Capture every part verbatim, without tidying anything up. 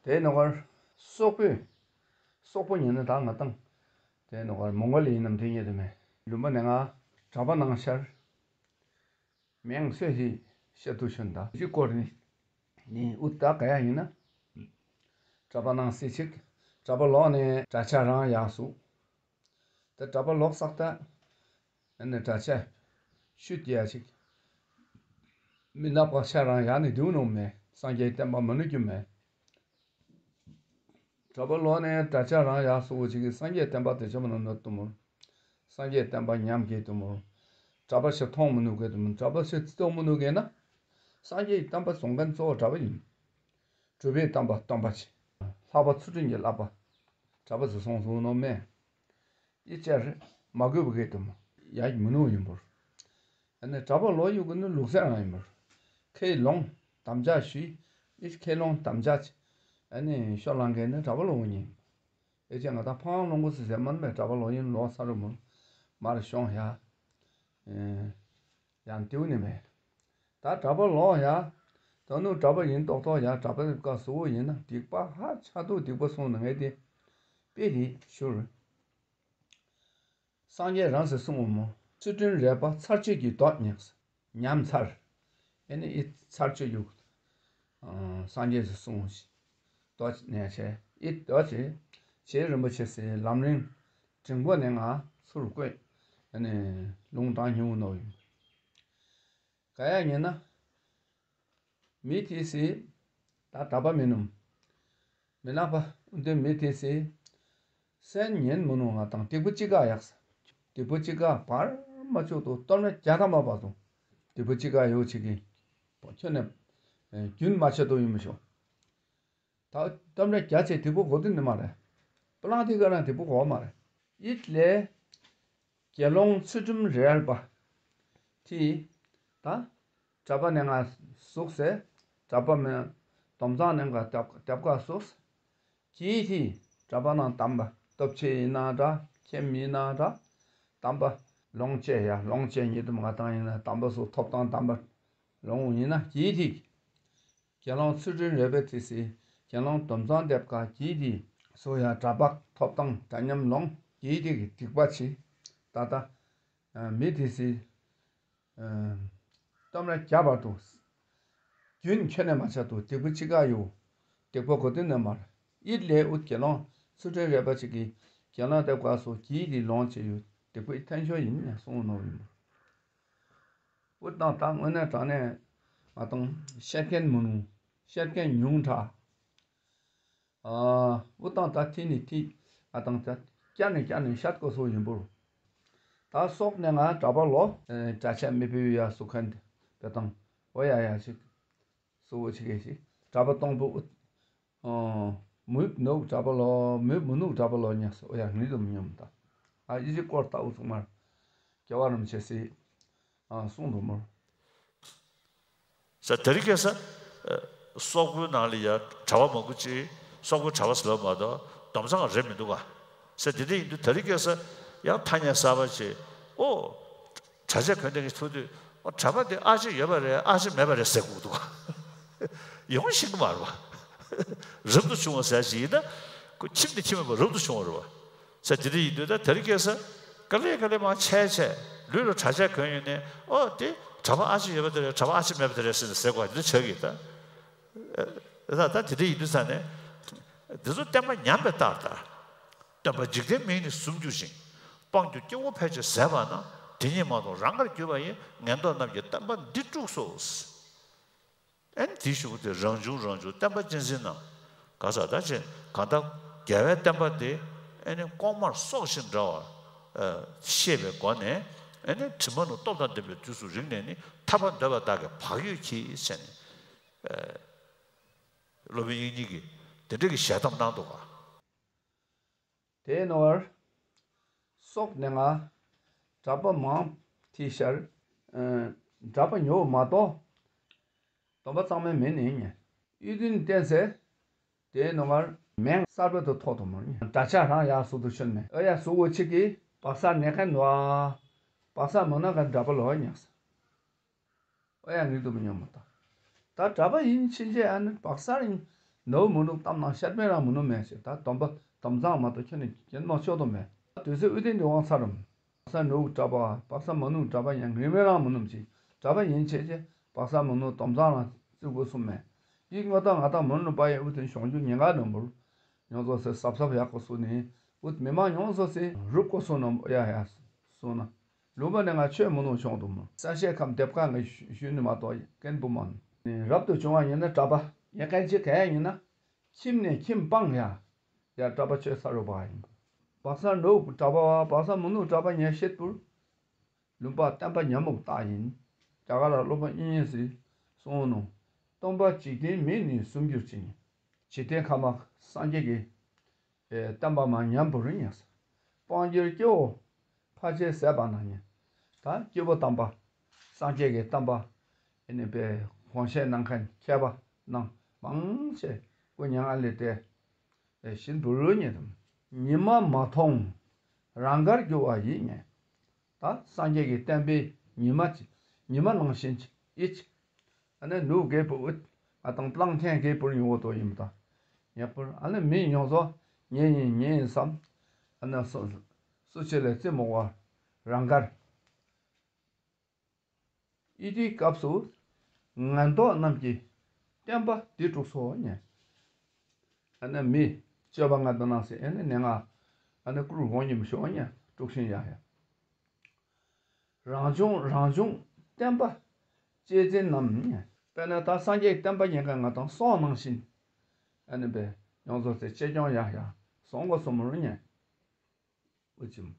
དེའི་ནང་གར་སོག་པོས། སོག་པོ་ཉིད་ནི་ད་ང་དང་། དེའི་ནང་གར་མོང་གོ་ལི་ཡིན་ནམ་དེ་ཉིད་དུ་མེད། ལུང་པ་ནས་ང་གྲྭ་པ་ནང་ཤར། མེང་སོས་ཧི་ཤ་ཏུ་ཤུན་ད་ཞི་སྐོར་ནི་ནི་ཨུ་ཏ་ག་ཡ་ཡིན་ན། གྲྭ་པ་ནང་སྲིད་ཅིག་གྲྭ་པ་ལོག་ནས་གྲྭ་ཆ་རང་ཡག་སུ། ད་གྲྭ་པ་ལོག་སག་ད། ཨ་ནི་གྲྭ་ཆ་ཤུད་ཡ་ཅིག་མི་ནག་པ་ཆ་རང་ཡག་ནི་དུ་ནོ་མེད། སངས་རྒྱས་བསྟན་པ་མ་ནུ་རྒྱུ་མེད། གྲྭ་པ་ལོག་ནས་གྲྭ་ཆ་རང་ཡག་སུ་ཅིག་གི་སངས་རྒྱས་བསྟན་པ་དེ་ཆ་མ་ནུ་ནོ་དུ་མོ། སངས་རྒྱས་བསྟན་པ་ཉམས་ཀྱི་དུ་མོ། གྲྭ་པ་ཞིག་མཐོང་མི་ནུ་གི་དུ་མོ། གྲྭ་པ་ཞིག་མཐོང་མི་ནུ་གི་ན། སངས་རྒྱས་བསྟན་པ་སྲུང་མཁན་གཙོ་བོ་གྲྭ་པ་ཡིན། གྲུབ་པའི་བསྟན་པ་སྟོན་པ་ཆེ། ལྷག་པ་ཚུལ་ཁྲིམས་ཀྱི་བསླབ་པ། གྲྭ་པ་ཚོ་སོང་སོང་ནོ་མེད། ཡི་ཅར་མ་དགོས་པ་གས་དུ་མ་ཡ་མི་ནུ་ཡིན་པར། ཨ་ནི་གྲྭ་པ་ལོ་ཡུ་གུ་ནི་ལུགས་སྲོལ་རང་ཡིན་པར། ཁས་ལོང་དམ་བཅའ་ཞུས། ཡི་ཁས་ལོང་དམ་བཅའ་ཆེ། ཨ་ནི་ཤོ་ལང་གས་ནི་གྲྭ་པ་ལོ་ཡིན། ཨེ་ཅེ་ང་ད་ཕང་ལོང་གོ་སི་ཟེར་མ་མེད། གྲྭ་པ་ལོ་ཡིན་ལོ་ས་རུ་མོ། མར་ཤོང་ཡ། ཡང་ཏེའུ་ནི་མེད། ད་གྲྭ་པ་ལོག་ཡ། ད་ནུ་གྲྭ་པ་ཡིན་ཏོག་ཏོག་ཡ། གྲྭ་པ་བཀའ་ཟུ་བོ་ཡིན་ན་སྡིག་པ་ཧ་ཆ་དུ་སྡིག་པ་སོང་ན་ངས་དེ་དཔེ་དེ་ཞུར། སངས་རྒྱས་རང་སེ་གསུང་བ་མོ། ཚུལ་ཁྲིམས་རས་པ་ཚར་གཅོད་ཀྱི་མདོ་ཉམས་ཉམས་ཚར། ཨེ་ནི་ཨི་ཚར་གཅོད་ཡུག་སངས་རྒྱས་སེ་གསུང་བ་ཞིག་མདོ་ནས་བྱས་ཨི་མདོ་ཆེ། ཆེ་རིན་པོ་ཆེ་སེ་ལམ་རིམ་འབྲིང་པོ་ནས་ང་ཚུར་བཀོད། ཨེ་ནི་ལུང་དྲངས་མྱོང་ནོ་ཡིན། ག་ཡ་ཉེ་ན། མི་དེ་སི། ད་གྲྭ་པ་མིན་ནམ། མི་ནག་པ་འདི་མི་དེ་སི། སེམས་ཉན་མི་ནུ་ང་དང་སྡིག་པ་ཅི་ག་ཡག་ས། སྡིག་པ་ཅི་ག་བར་མ་ཆོད་དུ་སྟོབས་ན་བརྒྱ་ཐམ་པ་བར་དུ། སྡིག་པ་ཅི་ག་ཡོད་ཅིག་གི། ཁྱོད་ནས། རྒྱུན་མ་ཆད་དུ་ཡིན་མི་ཤོག་ད་གཏམ་ར་རྒྱ་ཆེ་དེ་པོ་གོ་དུ་ནི་མ་རེད། པ་ལང་དེ་ག་རང་དེ་པོ་གོ་མ་རེད། ཡིད་ལས། དགེ་སློང་ཚུལ་ཁྲིམས་རལ་པ། དེ། ད། གྲྭ་པ་ནས་ང་ཟུག་སེ། གྲྭ་པ་མེད། དོམ་ཚང་ནས་ང་རྒྱབ་རྒྱབ་ཁ་ཟུག་སེ། གྱིས་དེ། གྲྭ་པ་ནང་དམ་པ་སྟོབས་ཆེ་ཡིན་ན་འདྲ་ཁྱིམ་ཡིན་ན་འདྲ། དམ་པ། ལོངས་སྤྱད་ཡ་ལོངས་སྤྱད་ཉིད་དུ་ང་དང་ཡིན་ན་དམ་པ་སུ་ཐོབ་དང་དམ་པ། ལོངས་ཡིན་ན་གྱིས་དེ། དགེ་སློང་ཚུལ་ཁྲིམས་རལ་པའི་ཏི་སེ། དགེ་སློང་དོམ་ཚང་འདེབས་ཀ་གྱིས་དེ། སུ་ཡང་གྲྭ་པ་ཐོབ་དང་འདྲ་མཉམ་ལོངས་གྱིས་དེ་གི་སྡིག་པ་ཆེ། ད་ལྟ། མི་དེ་སི། གཏམ་ར་བརྒྱ་བར་དུ། རྒྱུན་ཁྱོན་ནས་མ་ཆད་དུ་སྡིག་པ་ཅི་ག་ཡོད། སྡིག་པ་གོ་དུས་ནས་མར། ཡིད་ལས་ཨུད་དགེ་སློང་ཚུལ་ཁྲིམས་རལ་པ་ཅིག་གིས་དགེ་སློང་དེ་བཀའ་སོགས་ཀྱིས་དེ་ལོངས་བྱེད་ཡོད། སྡིག་པའི་ཐན་ཤོ་ཡིན་ནས་གསུངས་ནོ་ཡིན། ཨུད་དང་ད་དངོས་གནས་དྲང་གནས་ང་དང་བཤད་མཁན་མི་ནུ། བཤད་མཁན་ཉུང་དྲགས། ཨ། ཨུ་དང་ད་ཐི་ནི་ཐི། ཨ་དང་ད་བསྐྱར་ནས་བསྐྱར་ནས་ཤར་དགོས་སོ་ཡིན་པོར། ད་སོག་ནས་ང་གྲྭ་པ་ལོ། གྲྭ་ཆས་མི་ཕུལ་ཡ་སུ་ཁན་དེ་དང་། ཨོ་ཡ་ཡ་ཞིག་སུ་བོ་ཆི་གེ་ཞིག་གྲྭ་པ་སྟོང་པོ་ཨུ། མུས་ནུག་གྲྭ་པ་ལོ་མུས་མུ་ནུག་གྲྭ་པ་ལོ་ཉག་སོ་ཨོ་ཡ་ངུས་དུ་མི་ཉོམ་ད། ཨ་ཡི་ཞིག་སྐོར་ལྟ་བུ་ཚུགས་མར། རྒྱལ་བ་རིན་པོ་ཆེ་སྲིད། ཨ་གསུངས་འདུག་མོར། ས་དེ་རིང་ཁ་སང་། སོག་པོའི་ནང་ལ་ཡ་གྲྭ་པ་མང་པོ་ཅིག་སོག་པོའི་གྲྭ་པ་ཟེར་ལབ་མ་གཏོགས་དོམ་ཚང་རེད་མི་འདུག་ག་ས་དེ་འདྲ་ཡིན་དུས་དེ་རིང་ཁ་སང་ཡང་ཐ་སྙད་གསར་པ་ཅིག་ཨོ། གྲྭ་ཆས་གོན་ཏེ་ཐུག་དུས་ཨོ་གྲྭ་པ་འདི་ཨ་ཅེ་ཡོད་པ་རེད་ཨ་ཅེ་མེད་པ་རེད་ཟེར་དགོས་འདུག་ག་ཡོང་ཤེས་ཀྱི་མ་རེད་བ། རབ་ཏུ་བྱུང་བ་ཟེར་ཞིག་ཡིན་ན་ཁོ་ཁྱིམ་ནས་ཁྱིམ་མེད་པ་རབ་ཏུ་བྱུང་བ་རེད་བ། ས་དེ་འདྲ་ཡིན་དུས་ད་དེ་རིང་ཁ་སང་ག་ལེ་ག་ལེ་མ་ཆད་ཆད་ལུས་ལ་གྲྭ་ཆས་གོན་ཡོད་ནས་ཨོ་དེ་གྲྭ་པ་ཨ་ཅེ་ཡོད་པ་དེ་རེད་གྲྭ་པ་ཨ་ཅེ་མེད་པ་དེ་རེད་ཟེར་ནས་ཟེར་དགོས་འདི་འདྲ་ཆགས་ཀྱི་ད། ད་ད་དེ་འདྲ་ཡིན་དུས་ས་ནས་འདི་ཚོ་བསྟན་པ་ཉམས་པའི་རྟགས་ད། སྟོན་པ་འཇིག་རྟེན་མིང་ནི་ཟུམ་འགྱུར་ཞིང་། སྤང་གྱུར་སྐྱེ་བོ་ཕལ་ཆེར་ཟད་པ་ན། དེ་ཉིད་མ་གཏོགས་རང་དགར་གྱུར་པ་ཡིན། ངན་རྟོག་རྣམས་ཀྱིས་བསྟན་པ་འདི་དཀྲུགས་སོ། ཨེ་ནི་དེའི་གཞུག་གུ་དེ་རང་བྱུང་རང་བྱུང་བསྟན་པ་གཅེས་འཛིན་གནང་། ག་ས་ད་ཅེ་གང་ལྟར་རྒྱལ་བའི་བསྟན་པ་དེ་ཨེ་ནི་ལྐོག་མར་སྲོག་བཞིན་འདྲ་བར་ཤེས་པའི་སྒོ་ནས་ཨེ་ནི་དྲི་མ་ནུ་སྟོབས་དང་ལྡན་པའི་དུས་སུ་རིག་ནས་ནི་ཐར་པ་འདོད་པ་དག་གིས་བག་ཡོད་ཀྱིས་ཟེར་ནས་སློབ་དཔོན་དབྱིག་གཉེན་གྱིས་དེ་འདྲ་གི་ཞལ་གདམས་གནང་འདུག་ག་དེའི་ནང་བར། སོག་ནས་ང་། གྲྭ་པ་མང་ཐི་ཤར། གྲྭ་པ་ཉོ་བ་མ་གཏོགས། སྡོམ་པ་གཙང་མའི་མི་ནི་ཉེ། གཡུལ་དུན་བསྟན་ཚེ། དེའི་ནང་བར་མེང་གསར་པ་དུ་ཐོག་ཏུ་མར་ཉེ། གྲྭ་ཆ་རང་ཡག་སུ་དུ་ཤོན་མེ་ཨ་ཡ་སུ་བོ་ཆིག་གིས་བག་གསར་ནེ་ཁན་བ། བག་གསར་མང་ན་ག་གྲྭ་པ་ལོ་ཉགས། ཨོ་ཡ་ངེས་དུ་མི་ཉམས་མ་ད། ད་གྲྭ་པ་ཡིན་ཕྱིན་ཆད་ཨ་ནི་བག་གསར་ཡིན། ནུབ་མི་ནུབ་གཏམ་ནང་བཤད་མེད་རང་མི་ནུབ་མེད་ཟེར། ད་སྡོམ་པ་སྡོམ་བཟང་མ་གཏོགས་ཁྱོན་ནས་གྱེན་མ་ཆོག་དོ་མེད། དུས་ཚོད་ཨུ་ཏི་འདི་དབང་ཚར་རམ། པ་སངས་ནུབ་གྲྭ་པ་པ་སངས་མི་ནུབ་གྲྭ་པ་ཡང་ངེས་མེད་རང་མི་ནུབ་ཅིག་གྲྭ་པ་ཡིན་བྱས་ཀྱི་པ་སངས་མི་ནུབ་སྡོམ་བཟང་རང་བརྩི་དགོས་གསུངས་མེད། ཡིག་ངོ་ཏང་ང་ཏང་མི་ནུབ་པ་ཡང་ཨུ་ཏི་གཞུང་རྒྱུ་ཉེན་ཁ་ནོར་འབུར། ཡོངས་རྫོགས་སེ་གཟབ་གཟབ་ཡག་པོ་བཟོས་ནས་ཨུ་མི་མང་ཡོངས་རྫོགས་སེ་རུབ་གོ་སོང་ན་ཡ་ཡ་སོང་ན། ལུང་པ་ནས་ང་ཆོས་མི་ནུབ་བྱུང་འདུག་མོ། གསལ་བཤད་ཁམས་དེབ་ཁ་ངས་ཞུས་ནི་མ་གཏོགས་སྐད་འབུ་མ་ནུབ། རབ་ཏུ་བྱུང་བ་ཡིན་ན་གྲྭ་པ་ཡང་གན་ཅི་ག་ཡ་ཡིན་ན། ཁྱིམ་ནས་ཁྱིམ་སྤང་ཡ། ཡ་གྲྭ་པ་ཆོས་ས་རུ་བ་ཡིན། པ་སངས་ནུབ་གྲྭ་པ་བ་པ་སངས་མི་ནུབ་གྲྭ་པ་ཉན་བཤད་པུར། ལུང་པ་བསྟན་པ་ཉམས་མུག་རྟགས་ཡིན། རྒྱ་གར་ལ་སློབ་དཔོན་དབྱིག་གཉེན་ཟེར་གསུངས་ནོ། སྟོང་པ་འཇིག་རྟེན་མེད་ནས་གསུམ་གྱུར་ཅིང་། འཇིག་རྟེན་ཁམས་སངས་རྒྱས་ཀྱི་བསྟན་པ་མ་ཉམས་པོ་རུ་ཉམས། སྤང་འགྱུར་སྐྱེ་བོ་ཕལ་ཆེར་ཟད་པ་ན་ཉམས། ད་སྐྱེས་བུ་དམ་པ་སངས་རྒྱས་ཀྱི་བསྟན་པ་ཨེ་ནི་པའི་དགོངས་བཞེད་གནང་མཁན་མཁས་པ་རྣམས་མང་ཆེ་སྐུ་མྱ་ངན་ལས་འདས་བཞིན་དུ་རུ་ཉམས། ཉི་མ་མ་མཐོང་རང་དགར་འགྱུར་བ་ཡིན་ཉམས། ད་སངས་རྒྱས་ཀྱི་བསྟན་པའི་ཉི་མ་ཅིག་ཉི་མ་ནང་བཞིན་ཅིག་ཨི་ཅིག་ཨ་ནི་ནུབ་རྒས་པོ་ཨུད་ང་དང་པླང་ཁན་རྒས་པོར་ཡོང་བ་དོ་ཡིན་པ་དང་། ཉེ་པོར་ཨ་ནི་མི་ཡོངས་རྫོགས་ཉེ་ཡིན་ཉེ་ཡིན་བསམ། ཨ་ནི་སུ་སུ་ཆེ་ལས་རྩི་མོ་བ་རང་དགར། ཨི་དེའི་སྐབས་སུ་ངན་རྟོག་རྣམས་ཀྱིས་བསྟན་པ་འདི་དཀྲུགས་སོ་ཉེ། ཨ་ནི་མི་སྤྱོད་པ་ང་དང་ནང་སེ་ཨ་ནི་ནེ་ང་ཨ་ནི་ཀུར་འོང་ཉིམ་ཤོ་ཉེ་དཀྲུགས་ཤིང་ཡ་ཡ། རང་བྱུང་རང་བྱུང་བསྟན་པ་གཅེས་འཛིན་ནམ་ཉེ། དཔེར་ན་ད་སངས་རྒྱས་བསྟན་པ་ཉེ་མཁན་ང་དང་སྲོག་ནང་བཞིན་ཨ་ནི་པའི་ཡོངས་རྫོགས་སེ་གཅེས་སྐྱོང་ཡ་ཡ་སོང་གོ་སོ་མོ་རུ་ཉེ། ཨུ་ཅིམ།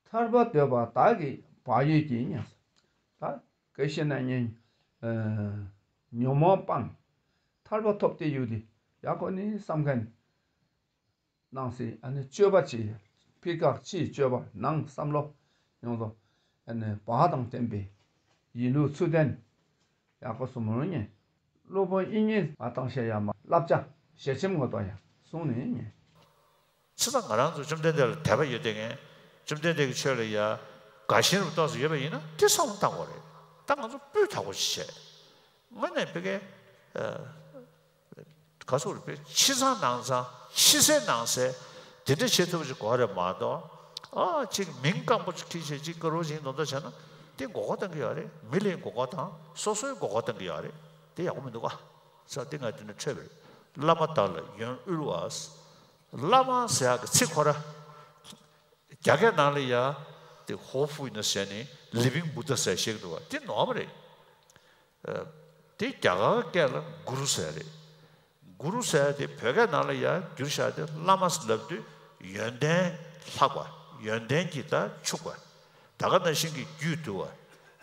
ཐར་པ་འདོད་པ་བདག་གི་བག་ཡོད་ཀྱིས་ཉེ། ད་ག་ཤེ་ན་ཉེ། ཉོན་མོངས་སྤངས། ཐར་པ་ཐོབ་སྟེ་ཡོད་དེ་ཡག་གོ་ནི་བསམ་མཁན། ནང་སྲིད་ཨ་ནི་སྤྱོད་པ་ཅི། ཕི་ཁག་ཅིའི་སྤྱོད་པ་ནང་བསམ་བློ་ཡོངས་རྫོགས་ཨ་ནི་བག་དང་ལྡན་པའི་ཡིན་ལུགས་ཚུལ་ལྡན་ཡག་པོ་སོ་མོ་རུ་ཉེ། སློབ་དཔོན་དབྱིག་གཉེན་མ་བཏང་ཤེས་ཡ་མ་བསླབ་བྱ་ཞལ་ཆེམས་ངོ་ཏོ་ཡང་གསུངས་ནས་ཉེ། ཆ་ཚང་ང་རང་ཚོ་བཅོམ་ལྡན་འདས་ལ་དད་པ་ཡོད་དེ་ངས་བཅོམ་ལྡན་འདས་ཀྱི་ཆོས་ལ་ཡ་དགའ་ཞེན་རུ་ཏོག་ཙམ་ཡོད་པ་ཡིན་ན་དེ་བསམ་བློ་བཏང་དགོས་རེད། ད་ང་ཚོ་སྤུས་དག་པོ་ཞིག་བྱས། དངོས་གནས་བི་ཀའི་ག་སོག་རེད་པས་ཕྱི་ཚང་ནང་ཚང་ཕྱི་གསལ་ནང་གསལ་དེ་འདྲ་བྱེད་ཐུབ་པ་ཅིག་དགོས་རེད་མ་གཏོགས། ཨ་ཅིག་མིང་སྐམ་པོ་ཅིག་ཁྲིད་བྱས་ཅིག་དཀར་བོ་ཅིག་མདོ་མདོ་བྱས་ན་དེ་མགོ་སྐོར་གཏོང་གི་ཡོད་རེད། མི་ལའི་མགོ་སྐོར་དང་སོ་སོའི་མགོ་སྐོར་གཏོང་གི་ཡོད་རེད། དེ་ཡག་པོ་མི་འདུག་ག་ས་དེ་ང་དེ་ནས་འཕྲོས་པ་རེད། བླ་མ་དག་ལ་ཡོན་དབུལ་བ། བླ་མ་ཟེར་ཡག་གི་ཚིག་ཁོ་ར། རྒྱ་སྐད་ནང་ལ་ཡ། དེ་ཧོ་ཧྥུ་ཡིན་ན་ཟེར་ནས་ལི་བིང་བུ་ད་ཟེར་བཤད་ཀྱི་འདུག་བ་དེ་ནོར་བ་རེད། ཨ། དེ་རྒྱ་གར་སྐད་ལ་གུ་རུ་ཟེར་རེད། གུ་རུ་ཟེར་དེ་བོད་སྐད་ནང་ལ་ཡ་བསྒྱུར་བཞག་དེ་བླ་མ་ལབ་དུས་ཡོན་ཏན་ལྷག་པ་ཡོན་ཏན་གྱིས་ད་ཕྱུག་པ། ད་ག་ནང་བཞིན་གྱི་རྒྱུད་དུལ་བ།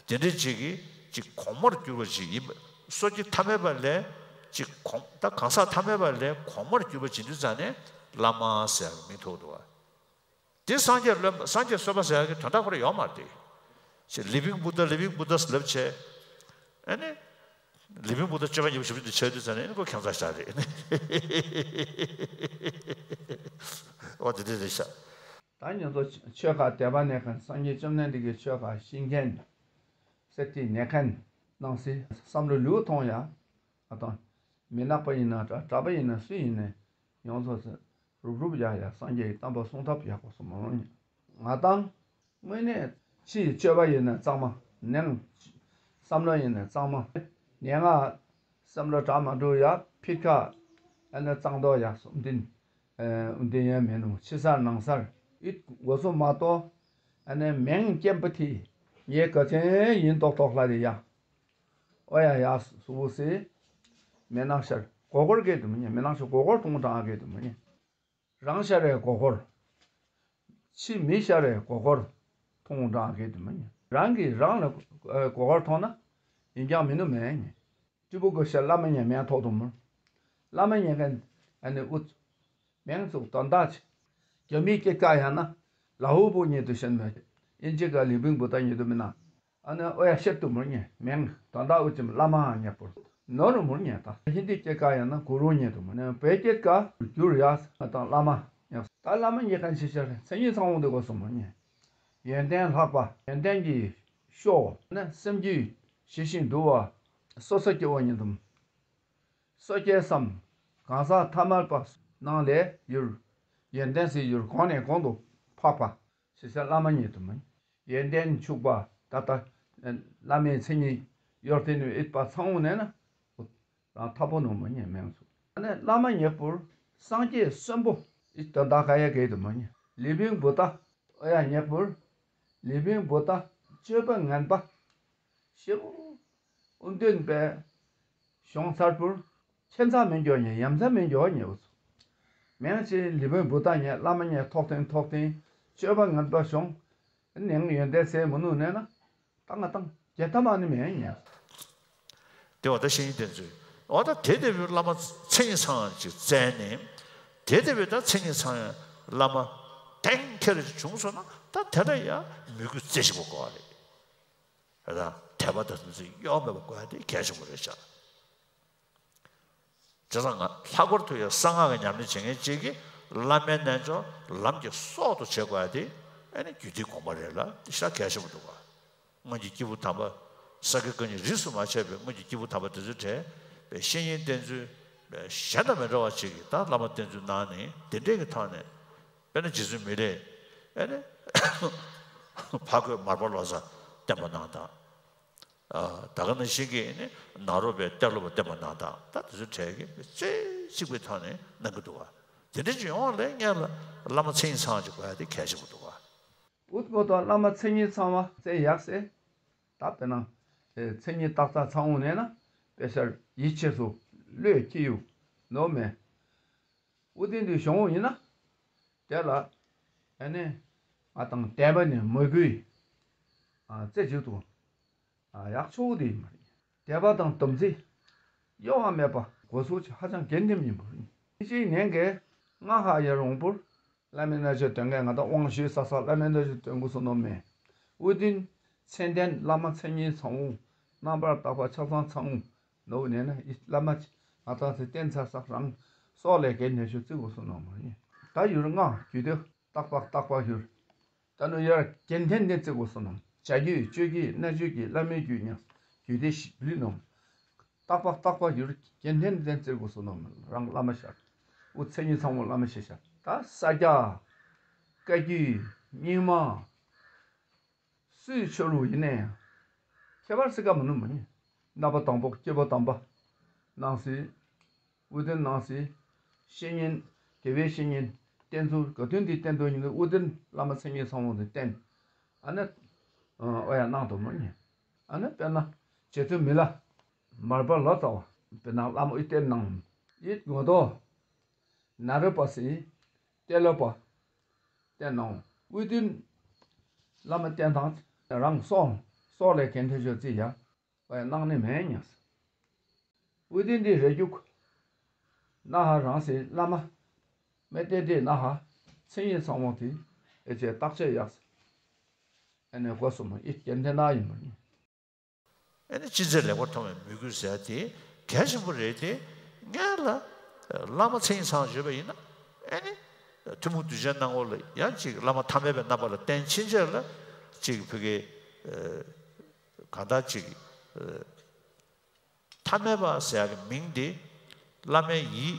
དེ་འདྲ་ཅིག་གིས་ཅིག་གོང་མར་གྱུར་པ་ཅིག་ཡིན་པ། སོ་སྐྱེ་ཐ་མལ་པ་ལས་ཅིག་གོང་ད་གང་ཟག་ཐ་མལ་པ་ལས་གོང་མར་གྱུར་པ་ཅིག་དུས་ཙང་ནས་བླ་མ་ཟེར་མིང་ཐོགས་འདུག་བ། དེ་སངས་རྒྱས་སློབ་སངས་རྒྱས་གསོལ་བ་ཟེར་ཡག་གི་དོན་དག་ཁོ་རང་ཡོད་མ་རེད་དེ། ཅེས་ལི་བིང་བུ་ད་ལི་བིང་བུ་ད་ལབ་བྱས། ཨ་ནི། ལི་བིང་བུ་ད་སྤྱོད་པ་ཉེས་པ་ཞེ་པོ་ཅིག་བྱས་དུས་ཙང་ནས་ཨ་ནི་ཁོ་ཁྱད་མཚར་ཤག་རེད། འོ་དེ་འདྲ་རེད་ཤག་ད་ང་ཚོ་ཆོས་ཁ་དད་པ་གནས་མཁན་སངས་རྒྱས་བཅོམ་ལྡན་འདས་ཀྱི་ཆོས་ཁ་ཤེས་མཁན་སེར་ཐིག་གནས་མཁན་ནང་སྲིད་བསམ་བློ་ལུགས་མཐོང་ཡ། ཨ་དང་། མི་ནག་པ་ཡིན་ན་འདྲ་གྲྭ་པ་ཡིན་ན་སུ་ཡིན་ནའི་ཡོངས་རྫོགས་སུ་རུབ་རུབ་ཡ་ཡ་སངས་རྒྱས་ཀྱི་བསྟན་པ་སྲུང་ཐབས་ཡག་པོ་སོ་མ་རུང་ཉེ། ང་དང་དངོས་གནས་ཕྱིའི་སྤྱོད་པ་ཡིན་ན་གཙང་མ་ནང་བསམ་བློ་ཡིན་ན་གཙང་མ་ནས་ང་བསམ་བློ་དྲག་མ་འགྲོ་ཡ་ཕི་ཁ་ཨ་ནི་གཙང་མདོག་ཡག་སོ་འདིན་འདི་ཡན་མེད་ནོ་ཕྱི་སར་ནང་སར་ཨིད་འགོ་སོ་མ་གཏོགས་ཨ་ནི་མེང་སྐྱེམ་པ་ཐི་ངའི་ག་ཚན་ཡིན་ཏོག་ཏོག་ལ་རེ་ཡ། ཨོ་ཡ་ཡ་སུ་བོ་སེ། མེ་ནག་ཤར་གོ་གོར་གེ་དུ་མི་ཉན། མེ་ནག་ཤར་གོ་གོར་ཐུང་དྲང་གེ་དུ་མི་ཉན། རང་ཤར་རེ་གོ་གོར། ཕྱི་མི་ཤར་རེ་གོ་གོར་ཐུང་དྲང་གེ་དུ་མི་ཉན། རང་གིས་རང་ལ་གོ་གོར་ཐོང་ན་ཡིན་ཀྱང་མི་ནུ་མེ་ཉན། སྤྲུལ་སྐུ་གོ་ཤར་བླ་མ་ཉན་མེ་ཐོག་དུ་མི། བླ་མ་ཉན་མཁན་ཨ་ནི་ཨུ་ཚུགས། མེང་ཚུགས་དོན་དག་ཆེ། རྒྱ་མིའི་སྐད་ཀ་ཡང་ན་ལ་ཧུ་པུ་ཉེ་དུ་ཤན་མེད། ཨིན་ཇི་ཀ་ལི་བིང་བུ་ད་ཉེ་དུ་མི་ན། ཨ་ནི་ཨོ་ཡ་ཤེད་དུ་མུར་ཉེ་མེང་དོན་དག་ཨུ་ཅིམ་བླ་མ་ཉེ་པུར། ནོ་རུ་མུར་ཉེ་ད་ཧིན་དི་སྐད་ཀ་ཡང་ན་གུ་རུ་ཉེ་དུ་མུར་ཉེ་བོད་སྐད་ཀ་བསྒྱུར་ཡ་ང་དང་བླ་མ་ཉེ་ད་བླ་མ་ཉེ་མཁན་ཤེས་བྱ་རེད། མཚན་ཉིད་ཚང་བོ་འདི་གོ་སོ་མུར་ཉེ། ཡོན་ཏན་ལྷག་པ་ཡོན་ཏན་གྱི་ཤོག་ན་སེམས་རྒྱུད་ཞི་ཞིང་དུལ་བ་སོ་སོ་སྐྱེ་བོ་ཉེ་དུ་མུར། སོ་སྐྱེ་སམ། གང་ཟག་ཐ་མལ་པ་རྣམས་ལས་ཡུལ། ཡོན་ཏན་ཟེར་ཡུལ་གོང་ནས་གོང་དུ་འཕགས་པ། ཞེས་བྱ་བླ་མ་ཉིད་དུ་མ་ཡིན། ཡོན་ཏན་ཕྱུག་པ་ད་ལྟ་བླ་མའི་མཚན་ཉིད་གཡོར་ཐེ་ནུས་ཨིད་པ་ཚང་བོ་ནས་ན། རང་ཐ་པོ་ནུ་མ་ཉན་མེང་སུ། ཨ་ནི་བླ་མ་ཉེག་པུར་སངས་རྒྱས་གསོན་པོ་ཨི་དོན་དག་ག་ཡ་གེ་དུ་མ་ཉན། ལི་ཕིང་བུ་ཏ་ཨོ་ཡ་ཉེག་པུར། ལི་ཕིང་བུ་ཏ་སྤྱོད་པ་ངན་པ་ཤེ་བོ་ཨུ་འདོན་པའི་གཞུང་ཚར་པུར་ཁྱད་མཚར་མི་འགྱོ་ཉན། ཡ་མཚར་མི་འགྱོ་ཉན་འུ་ཚོ། མེང་ཅི་ལི་ཕིང་བུ་ཏ་ཉན། བླ་མ་ཉན། ཐོག་ཐེང་ཐོག་ཐེང་སྤྱོད་པ་ངན་པ་གཞུང་ནེང་ཡོན་ཏན་ཟེར་མི་ནུ་ནས་ན། ད་ང་དང་རྒྱལ་ཐ་མ་ནི་མེད་ཉན། དེ་བ་ད་བཤེས་གཉེན་བསྟེན་ཚུལ། འོ་ད་དེ་དེ་བའི་བླ་མ་མཚན་ཉིད་ཚང་ཅིག་བཙལ་ནས། དེ་དེ་བའི་ད་མཚན་ཉིད་ཚང་བླ་མ་གཏན་འཁེལ་ཅིག་བྱུང་སོང་ན། ད་དེ་ལ་ཡ་མོས་གུས་རྩེ་ཞིག་པོ་དགོས་རེད། ད་དད་པ་དང་དེ་ཚོ་གཡོ་མེད་པ་དགོས་ཡ་དེ་གལ་ཆེན་པོ་རེད་ཤག་བྱས་ཙང་ང་ལྷག་པར་དུ་ཡང་གསང་སྔགས་ཀྱི་ཉམས་ལེན་བྱེད་མཁན་གཅིག་གིས་བླ་མའི་རྣལ་འབྱོར་ལམ་གྱི་སྲོག་ཏུ་བྱེད་དགོས་ཡ་དེ་ཨ་ནི་རྒྱུད་སྡེའི་དགོངས་པ་རེད་ལ། དེ་ཤ་གལ་ཆེན་པོ་འདུག་ག་སྔོན་གྱི་སྐྱེས་བུ་དམ་པ། ས་དགེ་བཀའ་རྙིང་རིས་སུ་མ་ཆད་པའི་སྔོན་གྱི་སྐྱེས་བུ་དམ་པ་དེ་ཚོའི་གྲས་པའི་བཤེས་གཉེན་བསྟེན་ཚུལ་པའི་གཞན་དང་མི་འདྲ་བ་ཅིག་གིས་ད་བླ་མ་བསྟེན་ཚུལ་གནང་ནས། དེ་འདྲས་ཀྱི་ཐོག་ནས་དཔེར་ན་རྗེ་བཙུན་མི་ལས་ཨ་ནི་ཕ་རྒོད་མར་པ་ལོ་ཙཱ་བསྟེན་པ་གནང་དང་། ད་ག་ནང་བཞིན་གྱི་ནི་ནཱ་རོ་པའི་གཏེར་སློབ་པ་བསྟེན་པ་གནང་དང་། ད་དེ་ཚོའི་གྲས་ཀྱིས་རྩེ་གཅིག་པའི་ཐོག་ནས་གནང་གི་འདུག་ག་དེ་འདྲ་ཅིག་ཡོང་བ་ལས་སྔོན་ལ་བླ་མ་མཚན་ཉིད་ཚང་ཅིག་དགོས་ཡ་དེ་གལ་ཆེན་པོ་འདུག་ག་འུ་ཐུ་མོ་དང་བླ་མ་མཚན་ཉིད་ཚང་བ་བཙལ་ཡག་ཟེར། ད་དཔེར་ན་མཚན་ཉིད་བཏགས་རྩ་ཚང་བོ་ནས་ན་དཔེ་ཆར་ཡིད་ཆེས་སུ་བློས་ཁྱེར་ཡུག་ནོ་མེ། འུ་དེ་འདུས་བྱུང་བོ་ཡིན་ན། དེ་ལ་ཨ་ནི་ང་དང་དད་པ་ནི་མོས་གུས་རྩེ་གཅིག་ཏུ་ཡག་ཆོག་དེ་ཡིན་པ་རེད། དད་པ་དང་སྡོམ་རྩིས་གཡོ་བ་མེད་པ་དགོས་སོ་ཅི་ཧ་ཅང་གལ་འདེམས་ཡིན་པ་རེད། ཅིའི་ནན་གེ་ང་ཧ་ཡ་རོང་པུར་བླ་མའི་རྣལ་འབྱོར་སྟོན་མཁན་ང་དང་དབང་ཞུས་ས་ས་བླ་མའི་རྣལ་འབྱོར་སྟོན་དགོས་སོ་ནོ་མེ། འུ་དིན་མཚན་ལྡན་བླ་མ་མཚན་ཉིད་ཚང་བོ། རྣམ་པར་དག་པ་ཆ་ཚང་ཚང་བོ། ནོ་ནས་ན་ཨི་བླ་མ་ང་ཚང་ཚེ་བསྟན་ཚར་ས་རང་སྲོག་ལས་འགལ་ནས་ཤོག་བརྩི་དགོས་སོ་ནོ་མ་ཡིན། ད་ཡུལ་ལྔ་རྒྱུད་སྡེ་རྟག་པ་རྟག་པ་ཡུལ། ད་ནུ་ཡར་རྒྱན་ལྡན་ལྡན་བརྩི་དགོས་སོ་ནམ། བྱ་རྒྱུད་སྤྱོད་རྒྱུད་རྣལ་འབྱོར་གྱི་བླ་མའི་རྒྱུད་ཉམས་རྒྱུད་སྡེ་ཞིབ་ལུས་ནམ། རྟག་པ་རྟག་པ་ཡུལ་རྒྱན་ལྡན་ལྡན་བརྩི་དགོས་སོ་ནམ། རང་བླ་མ་ཤར། འུ་མཚན་ཉིད་ཚང་མོ་བླ་མ་ཤེས་ཤར། ད་ས་སྐྱ། བཀའ་བརྒྱུད། རྙིང་མ། སུའི་ཆོས་ལུགས་ཡིན་ནའང་། ཁྱད་པར་སྲིད་ཀ་མི་ནུ་མ་ཡིན། རྣམ་པ་དང་པོ་སྐྱེས་བུ་དམ་པ། སྣང་སྲིད། དབུ་སྟོན་སྣང་སྲིད། བཤེས་གཉེན། དེ་བའི་བཤེས་གཉེན། བསྟེན་ཚུལ་ག་དུས་འདི་བསྟེན་དོན་ཉིད་དུ་དབུ་སྟོན་བླ་མ་མཚན་ཉིད་ཚང་བོ་འདི་བསྟེན། ཨ་ནི། ཨོ་ཡ་གནང་དོ་མོ་ཉིད། ཨ་ནི་དཔེར་ན། རྗེ་བཙུན་མི་ལ། མར་པ་ལོ་ཙཱ་བ། དཔེར་ན་བླ་མ་ཨི་བསྟེན་གནང་། ཡིད་ངོ་ཏོ། ན་རོ་པ་སི། ཏེ་ལོ་པ། བསྟེན་གནང་། དབུ་སྟོན། བླ་མ་བསྟེན་དང་། རང་སྲོག་སྲོག་ལས་གན་ཐེ་ཤོ་རྩི་ཡ། བས་གནང་ནི་མེད་ཉག་སི། དབུ་སྟོན་འདི་རེ་རྒྱུག་ན་ཧ་རང་སི་བླ་མ། མེ་ཏེ་ཏེ་ན་ཧ། མཚན་ཉིད་ཚང་མོ་དེ། ཨེ་ཅེ་བརྟག་དཔྱད་ཡག་སི། ཨེ་ནས་སྒོ་གསུམ་ཨི་རྒྱན་ལྡན་ན་ཡིན་པ་ནི། ཨེ་ནས་ཅི་མཛད་ལེགས་པར་མཐོང་བའི་མོས་གུས་ཟེར་དེ་གལ་ཆེན་པོ་རེད་དེ། སྔོན་ལ་བླ་མ་མཚན་ཉིད་ཚང་ཡོད་པ་ཡིན་ན། ཨེ་ནས་ཐུན་མོང་གདུལ་བྱའི་སྣང་ངོ་ལ་ཡང་ཅིག་བླ་མ་ཐ་མལ་པའི་རྣམ་པ་ལ་བསྟེན་ཕྱིན་ཆད་ལ་ཅིག་བུ་གའི་གང་ལྟར་ཅིག་ཐ་མལ་པ་ཟེར་ཡག་གི་མིང་དེ་བླ་མའི་ཡིད་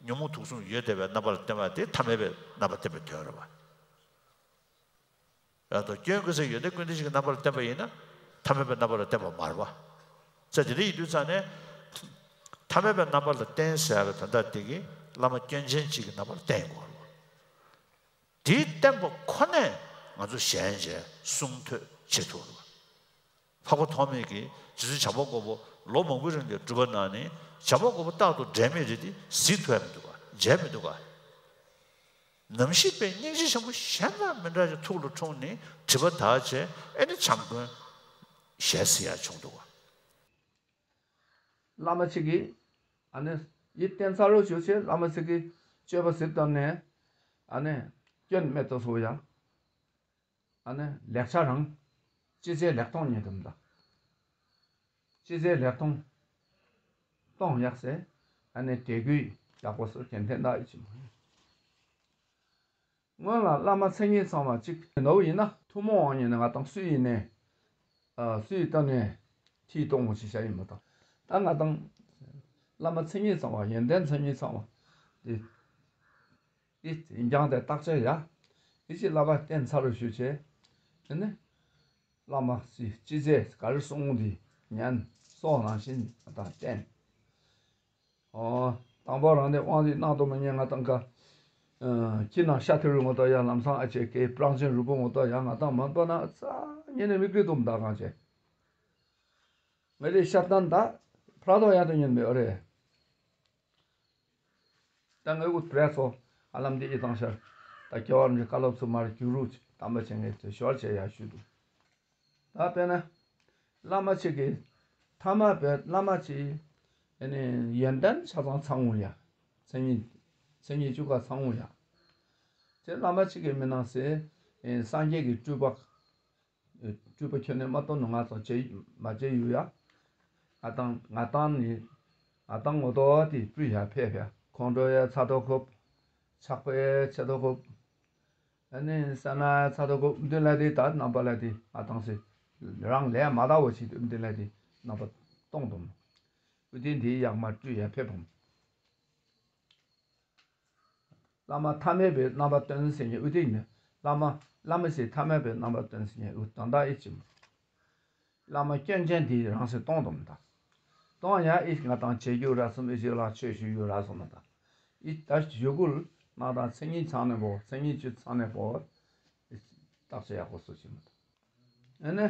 ཉོན་མོངས་དུག་གསུམ་ཡོད་བསྡད་པའི་རྣམ་པ་ལ་བསྟེན་པ་དེ་ཐ་མལ་པའི་རྣམ་པ་བསྟེན་པའི་དོན་རེད་པ། ཡ་ད་སྐྱོན་ཀུན་ཟད་ཡོན་ཏན་ཀུན་ལྡན་ཞིག་གི་རྣམ་པ་ལ་བསྟེན་པ་ཡིན་ན་ཐ་མལ་པའི་རྣམ་པ་ལ་བསྟེན་པ་མ་རེད་པ། ཙེ་དེ་འདྲ་ཡིན་དུས་ཙང་ནས་ཐ་མལ་པའི་རྣམ་པ་ལ་བསྟེན་ཟེར་ཡག་གི་དོན་དག་དེ་གི་བླ་མ་སྐྱོན་ཅན་ཅིག་གི་རྣམ་པ་ལ་བསྟེན་དགོས་རེད་པ། དེའི་བསྟན་པ་ཁོ་ནས་ང་ཚོ་གཞན་གྱི་གསུང་ཐོས་བྱེད་ཐུབ་རེད་པ། འཕགས་པ་ཐོགས་མེད་ཀྱིས་རྗེ་བཙུན་བྱམས་པ་མགོན་པོ་ལོ་མང་པོའི་རིང་ལ་སྒྲུབ་པ་གནང་ནས་བྱམས་པ་མགོན་པོ་རྟག་ཏུ་འབྲལ་མེད་རེད་དེ་གཟིགས་ཐུབ་ཡ་མི་འདུག་ག་མཇལ་མི་འདུག་ག་ནམ་ཞིག་པའི་སྙིང་རྗེ་ཆེན་པོ་གཞན་དང་མི་འདྲ་ཞིག་ཐུགས་ལ་འཁྲུངས་ནས་དྲི་བ་དག་བྱས་ཨེ་ནི་བྱམས་མགོན་ཞལ་གཟིགས་ཡ་བྱུང་འདུག་ག་ལྷ་མོ་གཅིག་གིས་ཨ་ནི་ཡིད་བརྟན་ཚར་རོ་ཞུ་ཆེད་ལྷ་མོ་གཅིག་གིས་སྤྱོད་པ་ཟིལ་བཏབ་ནས་ཨ་ནི་སྐྱོན་མེད་དུ་སོང་ཡ། ཨ་ནི་ལེགས་ཆ་རང་། ཅི་བྱས་ལེགས་མཐོང་ཉིད་དུ་འདའ། ཅི་བྱས་ལེགས་མཐོང་། གཏོང་ཡག་སེ། ཨ་ནི་དད་གུས་ཡག་པོ་སོ་གན་ཐེན་ད་ཨི་ཅི་མ། སྔོན་ལ་བླ་མ་མཚན་ཉིད་ཚང་བ་གཅིག་ནོ་ཡིན་ན་ཐུན་མོང་དབང་ཉིད་ནི་ང་དང་སུ་ཡིན་ནས། ཨ་སུ་ཡིན་ད་ནས་ཐིས་གཏོང་བ་ཞིག་བྱ་ཡིན་མ་དང་། ད་ང་དང་། བླ་མ་མཚན་ཉིད་ཚང་བ། ཡོན་ཏན་མཚན་ཉིད་ཚང་བ་དེ། དེ་འགྱངས་ཏེ་བརྟག་དཔྱད་ཡ། དེ་ཕྱིར་བསླབ་པ་བསྟེན་ཚར་རུ་ཞུ་བྱས། དེ་ནས་བླ་མ་སི་ཅི་ཟེར་ག་རེ་གསུང་འདི་ཉན། སོགས་ནང་བཞིན་ང་དང་བསྟེན། ཨོ། དང་པོ་རང་དེ་དབང་འདི་གནང་དུ་མི་ཉན་ང་དང་ག་ཁྱི་ནང་ཤ་ཐེ་རུ་ངོ་ཏོ་ཡ་ལམ་སང་ཨ་ཅེ་ཀེ་པྲང་ཆེན་རུ་པོ་ངོ་ཏོ་ཡ་ང་དང་མ་པ་ན་ཙ་ཉེ་ནས་མི་ཀྲི་དུམ་ད་གང་བྱེད། ངེད་ལས་ཤ་ཏན་ད་ཕྲག་དོག་ཡ་དུ་ཉན་མེད་ཨོ་རེད། ད་ངའི་འུ་པྲེ་སོ་ཨ་ལམ་འདི་ཨི་དང་ཤར། ད་སྐྱེ་བ་འདི་བཀའ་སློབ་ཚུ་མར་རྒྱུག་རུ་དམ་པ་ཆེ་ངེས་ཚེ་ཞོར་བྱས་ཡ་ཞུ་འདུག་ད་དཔེར་ན། བླ་མ་ཆེ་གི་ཐ་མ་པའི་བླ་མ་ཆེ་ཨ་ནི་ཡོན་ཏན་ཆ་ཚང་ཚང་ངུ་ཡ། མཚན་ཉིད་མཚན་ཉིད་བཅུ་ཀ་ཚང་ངུ་ཡ། དེ་བླ་མ་ཆེ་གི་མི་ནང་སེ་སངས་རྒྱས་ཀྱི་སྤྲུལ་པ། སྤྲུལ་པ་ཁྱོད་ནི་མ་གཏོགས་ནི་ང་ཚོ་བྱེད་མ་བྱེད་ཡུལ་ཡ། ང་དང་ང་དང་ནི་ང་དང་ངོ་ཏོ་དེ་སྤྲུལ་ཡ་ཕེབས་ཡ་ཁོང་ཁྲོ་ཡ་ཚ་ཏོ་ཁོབ། ཆགས་པའི་ཆེ་ཏོ་ཁོབ། ཨ་ནི་ས་ན་ཚ་ཏོ་ཁོབ་འདི་ལ་དེ་ད་རྣམ་པ་ལ་དེ་ང་དང་སེ་རང་ལས་མ་དག་བོ་ཞིག་འདི་ལ་དེ་རྣམ་པ་སྟོང་དུ་མ། ཨུ་དེ་འདི་ཡག་མ་སྤྲུལ་ཡ་ཕེབས་བམ། བླ་མ་ཐ་མལ་པའི་རྣམ་པ་སྟོན་ཟེར་ཉེ་ཨུ་ཏིག་ནི་བླ་མ་བླ་མ་ཞེས་ཐ་མལ་པའི་རྣམ་པ་སྟོན་ཟེར་ཉེ་ཨུ་དོན་དག་ཨི་ཅིམ། བླ་མ་སྐྱོན་ཅན་དེའི་རང་སེམས་སྟོང་དུ་མི་ད། སྟོང་ཡང་ཨི་ང་དང་བྱེད་རྒྱུ་ར་སོམ་ཨི་ཞིག་ལ་ཆོས་ཞུ་རྒྱུ་ར་སོམ་མི་ད། ཨི་ད་ཞུ་གུལ་ང་དང་མཚན་ཉིད་ཚང་ནས་བོ་མཚན་ཉིད་བཅུ་ཚང་ནས་བོ། བརྟག་དཔྱད་ཡག་པོ་སུ་ཞིག་མི་ད། ཨ་ནི།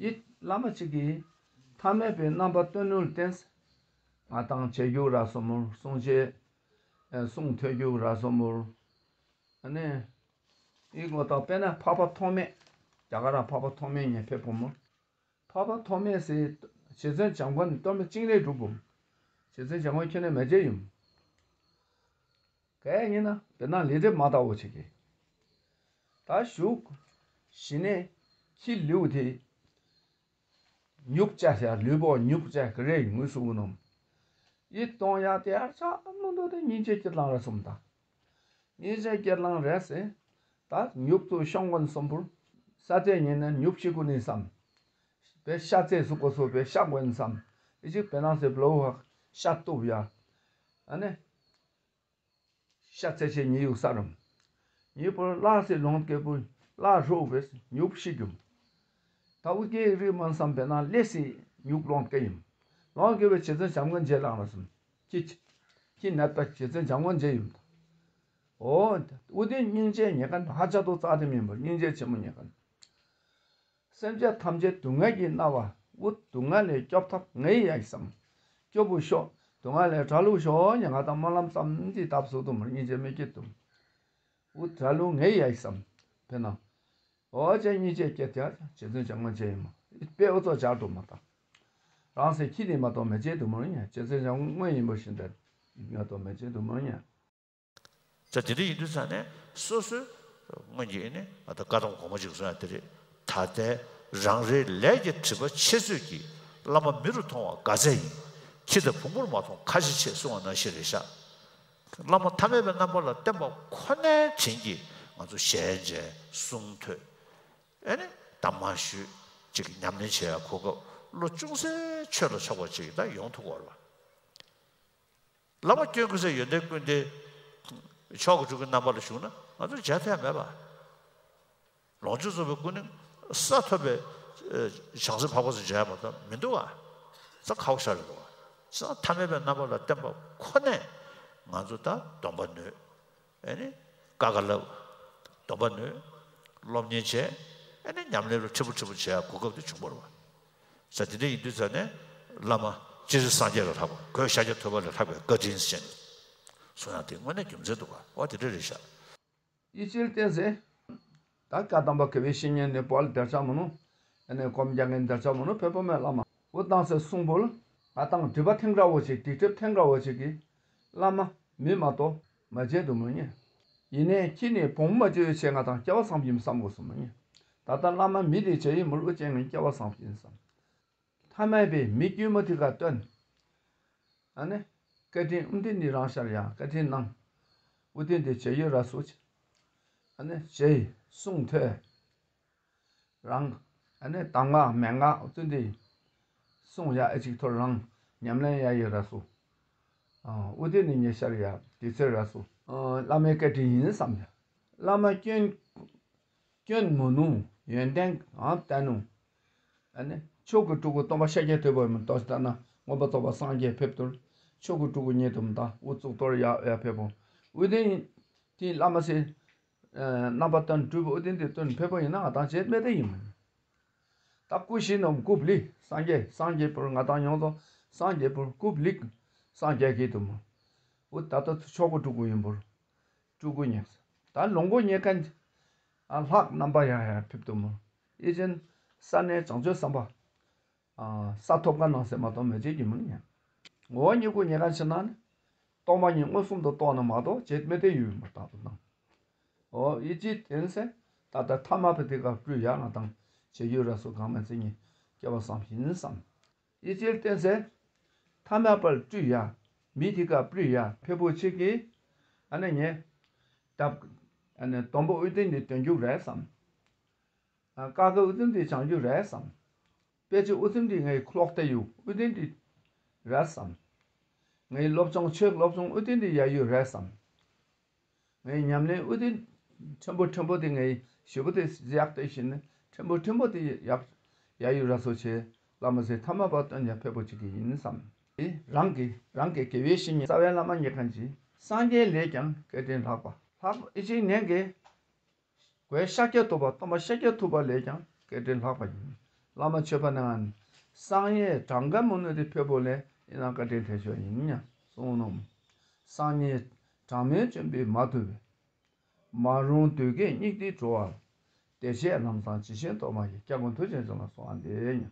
ཡིད་བླ་མ་གཅིག་གིས་ཐ་མལ་པའི་རྣམ་པ་སྟོན་ནུས་བརྟེན། ང་དང་བྱེད་རྒྱུ་ར་སོ་མུར་གསུང་བྱེད། གསུང་ཐོས་རྒྱུ་ར་སོ་མུར། ཨ་ནི། ཡིད་ངོ་དང་དཔེར་ན་འཕགས་པ་ཐོགས་མེད། རྒྱ་གར་ར་འཕགས་པ་ཐོགས་མེད་ཉན་ཕེབས་པོ་མུར། འཕགས་པ་ཐོགས་མེད་ཟེར། རྗེ་བཙུན་འཇམ་མགོན་གཏོར་མ་བཅིངས་ལས་གྲུབ་བོ། རྗེ་བཙུན་འཇམ་མགོན་ཁྱོད་ནས་མེ་རྗེ་ཡིན། ག་ཡ་ཡིན་ན་དེ་ན་ལས་འབྲས་མ་ལྟ་བོ་བྱེད་ཀྱི། ད་ཞུགས། ཞི་གནས། ཁྱི་ལུས་དེ། ཉུག་ཅག་ཡ་ལུས་པོ་ཉུག་ཅག་གི་རེ་ངུས་སུ་ནོམ། ཡིད་གཏོང་ཡ་དེ་ཡར་ཆགས་མི་འདུག་དེ་སྙིང་རྗེ་སྐྱིད་ལང་ར་སོམ་ད། སྙིང་རྗེ་སྐྱིད་ལང་རེད་ཟེ། ད་ཉུག་ཏུ་ཤོང་གོན་སོམ་པུར། ས་ཚད་ཉིན་ནས་ཉུག་ཤི་ཀུ་ནི་སམ། པེ་ཤ་ཚད་སུ་གོ་སོ་པེ་ཤ་གོན་སམ། ཨི་ཅིག་པེ་ནང་སེ་བློ་བ་ཤ་གཏུབ་ཡ། ཨ་ནི། ཤ་ཚེ་ཆེ་ཉི་ཡུག་ས་རུམ། ཉི་པོ་ལ་སེ་ལོང་སྐེ་པུ་ལ་རོ་བེ་ཉུག་ཤི་གྱུམ། ད་ཨུ་ཀེ་རི་མན་སམ་པེ་ན་ལེ་སི་ཉུག་ལོང་སྐེ་ཡིམ། ལོང་སྐེ་བེ་ཆེ་ཚན་བྱམས་མགོན་མཇལ་ལང་ར་སུམ། ཁྱི་ཁྱི་ནད་པ་ཆེ་ཚན་བྱམས་མགོན་མཇལ་ཡིམ། ཨོ། ཨུ་དེ་སྙིང་རྗེ་ཉེ་ཁན་ཧ་ཅ་དོ་ཙ་དེ་མིན་པར་སྙིང་རྗེ་ཆེན་མོ་ཉེ་ཁན། སེམས་ཅན་ཐམས་ཅད་སྡུག་བསྔལ་གྱིས་མནར་བ། འུ་སྡུག་བསྔལ་ལས་སྐྱོབ་ཐབས་ངའི་ཡ་ཡིག་བསམ། སྐྱོ་པོ་ཤོག་སྡུག་བསྔལ་ལས་གྲོལ་ལུགས་ཤོག་ཉེ་ང་དང་སྨོན་ལམ་བསམ་འདི་བཏབ་སུ་དུ་མར་སྙིང་རྗེ་མི་སྐྱེ་དུ། འུ་གྲོལ་ལུགས་ངའི་ཡ་ཡིག་བསམ། དཔེར་ན། ཨོ་ཅེ་སྙིང་རྗེ་སྐྱེ་དེ་རྗེ་བཙུན་བྱམས་མགོན་མཇལ་ཡིན་མ། དཔེ་ཨོ་ཚོ་སྦྱར་དུ་མ་བཏང་། རང་སེ་ཁྱི་ནི་མ་གཏོགས་མི་བྱེད་དུ་མ་རུང་ཡ། རྗེ་བཙུན་བྱམས་མགོན་ཡིན་པ་བཞིན་དུ་མ་གཏོགས་མི་བྱེད་དུ་མ་རུང་ཡ། ད་དེ་འདྲ་ཡིན་དུས་ཙང་ནས་སོ་སོའི་སྔོན་གྱི་ནི་ད་བཀའ་གདམས་གོང་མ་ཅིག་གསུང་ཡ་དེ་རེད། ད་ལྟའི་རང་རེའི་ལས་ཀྱི་སྒྲིབ་པ་ཆེ་ཚོད་ཀྱིས་བླ་མ་མི་རུ་མཐོང་བ་དགའ་ཚལ་ཡིན། ཁྱི་དང་བོང་བུར་མ་མཐོང་ཁ་ཞེ་ཆེ་གསུང་བ་ནང་བཞིན་རེད་ཤག་བླ་མ་ཐ་མལ་པའི་རྣམ་པ་ལ་བསྟེན་པ་ཁོ་ནའི་དྲིན་གྱིས་ང་ཚོ་ཞལ་མཇལ་གསུང་ཐོས། ཨེ་ནི་གདམས་ངག་ཞུས། ཅིག་ཉམས་ལེན་བྱེད་ཡ་གོ་སྐབས་བློ་ཅུང་ཟད་ཆོས་ལ་ཕྱོགས་པ་ཅིག་ད་ཡོང་ཐུབ་ཀྱི་ཡོད་རེད་པ། བླ་མ་སྐྱོན་ཀུན་ཟད་ཡོན་ཏན་ཀུན་ལྡན། མཆོག་གི་སྤྲུལ་སྐུའི་རྣམ་པ་ལ་བཞུགས་ན་ང་ཚོ་མཇལ་ཐུབ་ཡ་མེད་པ། ལོངས་སྤྱོད་རྫོགས་པའི་སྐུ་ནི་ས་ཐོབ་པའི་ཨེ་བྱང་སེམས་འཕགས་པ་ཚོ་མཇལ་ཡ་མ་གཏོགས་མི་འདུག་བ། ས་ཁ་བོ་ཤར་རེད་འདུག་བ། ས་ཐ་མལ་པའི་རྣམ་པ་ལ་བསྟེན་པ་ཁོ་ནས་ང་ཚོ་ད་སྡོམ་པ་ནོད། ཨེ་ནི་ཀ་ཁ་ལབ། སྡོམ་པ་ནོད། སློབ་གཉེར་བྱས། ཨེ་ནི་ཉམས་ལེན་ལ་ཧྲིལ་པོ་ཧྲིལ་པོ་བྱེད་ཡ་གོ་སྐབས་དེ་བྱུང་བ་རེད་བ། ས་དེ་འདྲ་ཡིན་དུས་ཙང་ནས་བླ་མ་སྤྱན་རས་གཟིགས་སངས་རྒྱས་ལས་ལྷག་པ་གོས་ཤཱཀྱ་ཐུབ་པ་ལས་ལྷག་པའི་བཀའ་དྲིན་ཅན་གསུང་ཡ་དེ་དངོས་གནས་རྒྱུ་མཚན་འདུག་བ། འོ་དེ་འདྲ་རེད་ཤག་ཡིད་ཆེས་བསྟེན་ཟེར། ད་བཀའ་གདམས་པ་དགེ་བའི་བཤེས་གཉེན་ནི་བོད་ལ་དར་ཆགས་མ་ནུ། ཨ་ནི་སྒོམ་རྒྱག་མཁན་དར་ཆགས་མ་ནུ་བོད་པ་མའི་བླ་མ། འུ་བཏང་སའི་གསུང་པོ་ལ་ང་དང་སྒྲིབ་པ་ཐེངས་འདྲ་བོ་ཅིག་སྡིག་སྒྲིབ་ཐེངས་འདྲ་བོ་ཅིག་གིས། བླ་མ་མི་མ་གཏོགས་མ་བྱེད་དུ་མི་ཉན། ཡིན་ནའི་ཁྱི་ནི་བོང་མ་བྱེད་ཡོད་ཆེ་ང་དང་སྐྱེ་བ་བཟང་པོ་ཡིན་བསམ་དགོས་སུ་མི་ཉན། ད་ལྟ་བླ་མ་མི་དེ་བྱེད་ཡིན་མུར་འུ་ཅན་ངའི་སྐྱེ་བ་བཟང་པོ་ཡིན་བསམ། ཐ་མལ་པའི་མི་དཀྱུས་མ་དེ་ག་སྟོན། ཨ་ནི། བཀའ་དྲིན་ཨུ་དེ་ནི་རང་ཤར་ཡང་བཀའ་དྲིན་གནང་། ཨུ་དེ་འདི་བྱེད་ཡོད་ར་སོ་ཆེ། ཨ་ནི་བྱེད་གསུང་ཐོས། རང་། ཨ་ནི་གདམས་ངག་མན་ངག་ཨུ་དེ་འདི། གསུང་ཡ་ཨེ་ཅིག་ཐོར་རང་ཉམས་ལེན་ཡ་ཡོད་ར་སོ། ཨ་འོ་དེ་ནི་ངས་ཤར་ཡ་དེ་ཚེ་ར་སོ། ཨ་བླ་མའི་བཀའ་དྲིན་ཡིན་བསམ་ཡ། བླ་མ་སྐྱོན་སྐྱོན་མོ་ནུ་ཡོན་ཏན་ཨང་བསྟན་ནུ། ཨ་ནི་མཆོག་གི་སྤྲུལ་སྐུ་སྟོན་པ་ཤཱཀྱ་ཐུབ་པ་མི་ཏོག་ལྟ་ན་མངོན་པར་རྫོགས་པ་སངས་རྒྱས་ཕེབས་དུས་མཆོག་གི་སྤྲུལ་སྐུ་ཉིད་དུ་མི་ལྟ་འུ་གཙུག་ཏོར་ཡ་ཡ་ཕེབས་པོ། འུ་དེ་དེ་བླ་མ་སེ་རྣམ་པ་སྟོན་སྤྲུལ་པ་འུ་དེ་འདི་སྟོན་ཕེབས་པོ་ཡིན་ན་ང་དང་བྱེད་མེད་དེ་ཡིན་མོ། ད་སྐུ་ཞིག་ནོམ་སྐུ་བླི་སངས་རྒྱས་སངས་རྒྱས་པོར་ང་དང་ཡོངས་རྫོགས་སངས་རྒྱས་པོར་སྐུ་བླི་སངས་རྒྱས་ཀྱི་དུ་མོ། འུ་ད་ལྟ་མཆོག་གི་སྤྲུལ་སྐུ་ཡིན་པོར། སྤྲུལ་སྐུ་ཉེ། ད་ལོངས་སྐུ་ཉེ་མཁན། ཨ་ལྷག་རྣམ་པ་ཡང་ཡང་ཕེབས་དུ་མོ། ཨེ་ཅན། ས་གནས་བྱང་ཆུབ་སེམས་དཔའ། ཨ་ས་ཐོབ་མཁན་ནང་སེ་མ་གཏོགས་མེད་ཅེས་ཀྱི་མིན་ཡང་། ངོ་བོ་ཉེ་སྐུ་ཉེ་མཁན་ཕྱིར་ན་ནི། སྟོང་པ་ཉིད་མངོན་སུམ་དུ་རྟོགས་ན་མ་གཏོགས་བྱེད་མེད་དེ་ཡོད་མི་རྟག་ཏུ་སྣང་། འོ་ཨེ་ཅི་བསྟན་སེ། ད་ལྟ་ཐ་མལ་པའི་དེ་ག་སྤྲུལ་ཡ་ང་དང་བྱེད་ཡུལ་ར་སོ་གང་མེད་ཚེ་ཉིད་སྐྱེ་བ་བསམ་བཞིན་བསམ། ཨི་ཅིལ་བསྟན་སེ། ཐ་མལ་པར་སྤྲུལ་ཡ། མི་དེ་ག་སྤྲུལ་ཡ་ཕེ་པོ་ཆེ་གི། ཨ་ནི་ངས། ཏབ། ཨ་ནི་དོམ་པོ་ཨུ་ཏིན་དེ་སྟོན་རྒྱུ་རེད་བསམ། ཨ་ཀ་ཀ་ཨུ་ཏིན་དེ་བྱང་རྒྱུ་རེད་བསམ། དཔེ་ཆ་ཨུ་ཏིན་དེ་ངའི་ཁོག་ལྟ་ཡུ་ཨུ་ཏིན་དེ་རེད་བསམ། ངའི་སློབ་སྦྱོང་ཆོས་སློབ་སྦྱོང་ཨུ་ཏིན་དེ་ཡ་ཡུ་རེད་བསམ། ངའི་ཉམས་ལེན་ཨུ་ཏིན་ཕྲན་བུ་ཕྲན་བུ་དེ་ངའི་ཞེ་པོ་དེ་ཡག་དེ་བཞིན་ནི་ཕྲན་བུ་ཕྲན་བུ་དེ་ཡག་ཡ་ཡུ་ར་སོ་ཆེ་བླ་མ་ཟེ་ཐ་མ་པ་སྟོན་ཡ་ཕེ་པོ་ཅིག་གི་ཡིན་བསམ། དེ་རང་གི་རང་གི་དགེ་བའི་བཤེས་གཉེན་རྩ་བའི་བླ་མ་ཉེ་མཁན་གྱིས་སངས་རྒྱས་ལས་ཀྱང་བཀའ་དྲིན་ལྷག་པ་ལྷག་པ་ཨི་ཅིག་ནན་གི། གོས་ཤཱཀྱ་ཐུབ་པ་སྟོན་པ་ཤཱཀྱ་ཐུབ་པ་ལས་ཀྱང་བཀའ་དྲིན་ལྷག་པ་ཡིན། བླ་མ་མཆོད་པ་ནང་སངས་རྒྱས་གྲངས་ཀ་མི་ནུས་ཏེ་ཕེ་པོ་ལས་ཨི་ན་བཀའ་དྲིན་དེ་ཤོ་ཡིན་ཉ་གསུངས་ནོ། སངས་རྒྱས་གྲངས་མེད་བྱོན་པས་མ་ཐུབ་པས། མ་རུངས་དུས་ཀའི་སྙིགས་དུས་འགྲོ་བ། བདེ་གཤེགས་ལམ་བཟང་ཇི་བཞིན་ཐོབ་མ་ཡི་སྐྱབས་མགོན་མཐུ་ཆེན་བྱོན་ལ་གསོལ་བ་འདེབས་ཉ།